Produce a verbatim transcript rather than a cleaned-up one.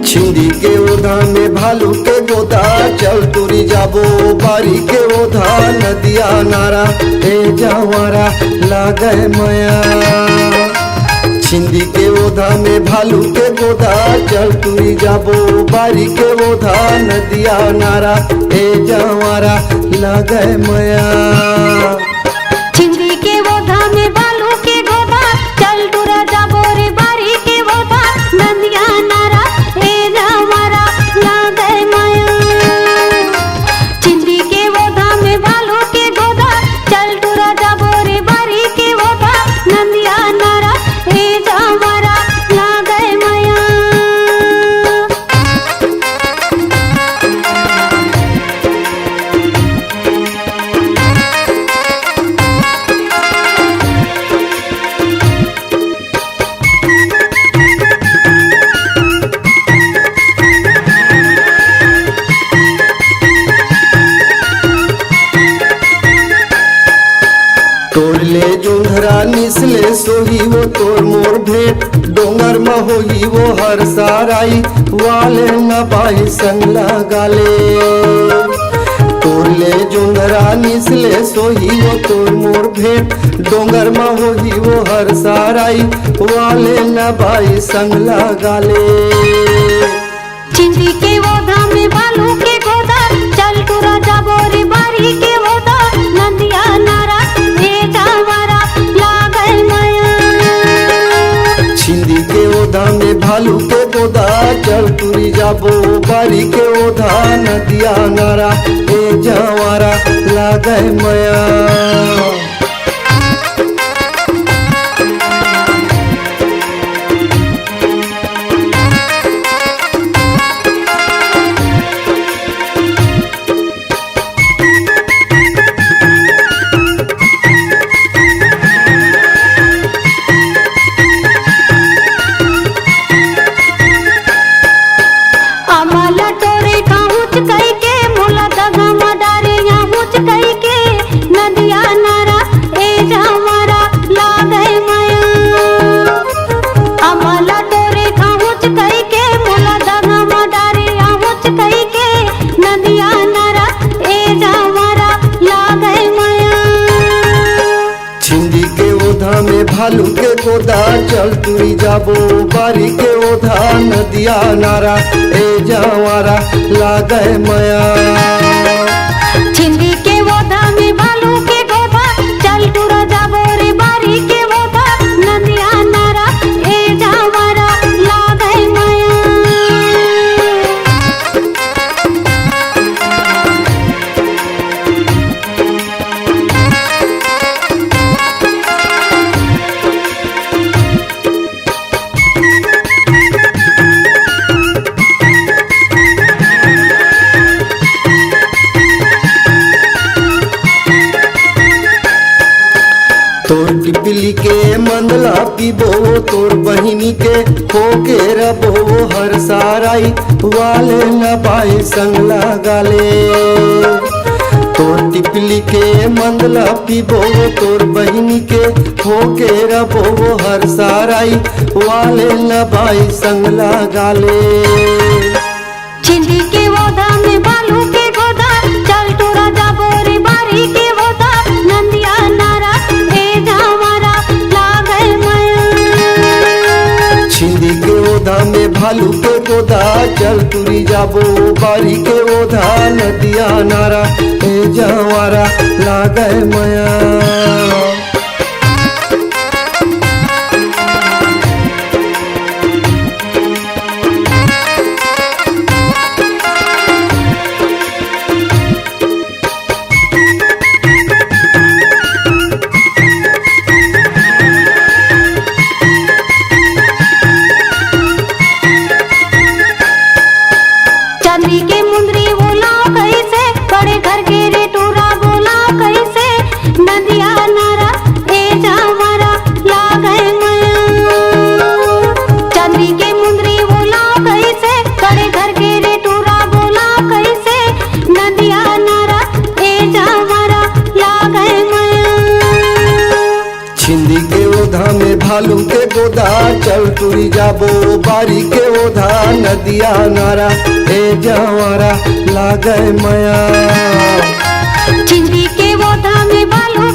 छिंदी के ओधा में भालू के गोदा, चल टुरी जाबो बारी के ओधा, नदिया नारा ए जवारा लागय मया। छिंदी के ओधा में भालू के गोदा, चल टुरी जाबो बारी के ओधा, नदिया नारा ए जवारा लागय मया। छिंदी के ओधा में भालू के गोदा, चल टुरा जाबो रे बारी के ओधा, नदिया नारा ए जवारा लागय मया। छिंदी के ओधा में भालू के गोदा, चल टुरा जाबो रे बारी के ओधा, नदिया नारा ए जवारा लागय मया। तोर ले जोंधरा निसले सोही वो तोर मोर भेंट, डोंगर म होही वो हर साराई, वाले न बाई संग लगाले। तोर ले जोंधरा निसले सोही वो तोर मोर भेंट, डोंगर म होही वो हर साराई, वाले न बाई संग लगाले। छिंदी के ओधा में भालू के गोदा, चल टुरा जाबो रे बारी के ओधा, नदिया नारा ए जवारा लागय मया। छिंदी के ओधा में भालू के गोदा, चल टुरी जाबो बारी के ओधा, नदिया नारा ए जवारा लागय मया। अमला टोरे खाहूच कहिके, मोला दगा म डारे आहूच कहिके, नदिया नारा ए जवारा लागय मया। अमला टोरे खाहूच कहिके, मोला दगा म डारे आहूच कहिके, नदिया नारा ए जवारा लागय मया। छिंदी के ओधा में भालू के गोदा, चल टुरी जाबो बारी के ओधा, नदिया नारा ए जवारा लागय मया। छिंदी के ओधा में भालू के गोदा, चल टुरा जाबो रे बारी के ओधा, नदिया नारा ए जवारा लागय मया। तोर टिपली के मंदला पीबो, तोर बहिनी के होके रबो हर साराई, वाले न बाई संग लगाले। तोर टिपली के मंदला पीबो, तोर बहिनी के होके रबो हर साराई, वाले न बाई संग लगाले। छिंदी के ओधा में भालू के गोदा, चल टुरा जाबो रे बारी के ओधा, नदिया नारा ए जवारा लागय मया। छिंदी के ओधा में भालू के गोदा, चल टुरी जाबो बारी के ओधा, नदिया नारा ए जवारा लागय मया। चिंदी के ओधा में भालू के गोदा, चल टुरी जाबो बारी के ओधा, नदिया नारा ए जवारा लागे मया। चिंदी के ओधा में भालू